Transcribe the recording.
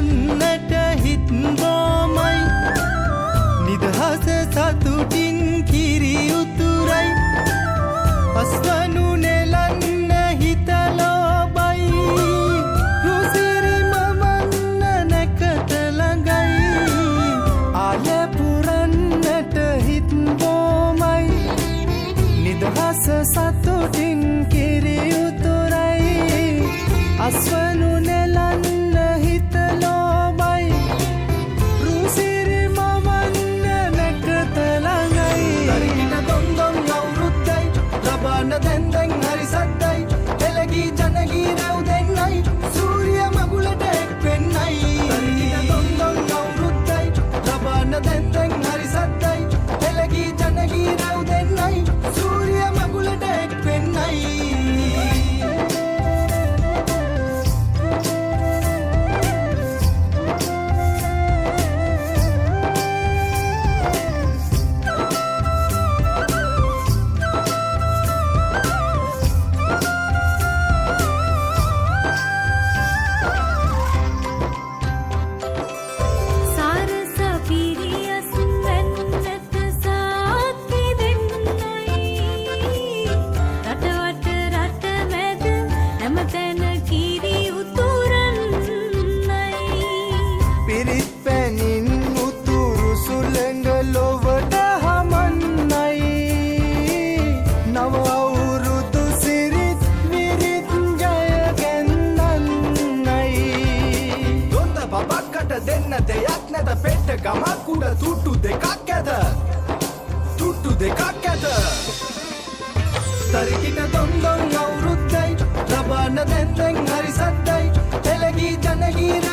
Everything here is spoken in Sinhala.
නෙලන්නට හිත් බොමයි නිදහස සතුටින් කිරි උතුරයි අස්වනු නෙලන්න හිත ලෝබයි රුසිරි මවන්න නැකත ළඟයි ආල පුරන්නට හිත් බොමයි නිදහස සතුටින් කිරි උතුරයි අස්වනු නෙලන්න හිත ලෝබයි රුසිරි මවන්න නැකත ළඟයි තරිකිට දොන් දොන් අවුරුද්දයි ලබන දැන් දැන් හරි සද්දයි එළගී ජනගී රැව් දෙන්නයි සූරිය මගුලට එක් වෙන්නයි තරිකිට දොන් දොන් අවුරුද්දයි ලබන දැන් දැන් හරි සද්දයි එළගී ජනගී රැව් දෙන්නයි සූරිය මගුලට එක් වෙන්නයි. සාරස පිරියස් වැන්නට සාක්කි දෙන්නයි රටවට රට මැද හැමතැන කිරි උතුරන්නයි. පිරිත් පැනින් උතුරු සුළඟ ලොවට හමන්නයි නව අවුරුදු සිරිත් විරිත් ජය ගැන්වන්නයි. දොන්ද බබක්කට දෙන්න දෙයක් නැත, පෙට්ට ගමක් උඩ තුට්ටු දෙකක් ඇත, තුට්ටු දෙකක් ඇත. තරිකිට දොන් දොන් අවුරුද්දයි ලබන දැන් දැන් හරි සද්දයි එළගී ජනගී.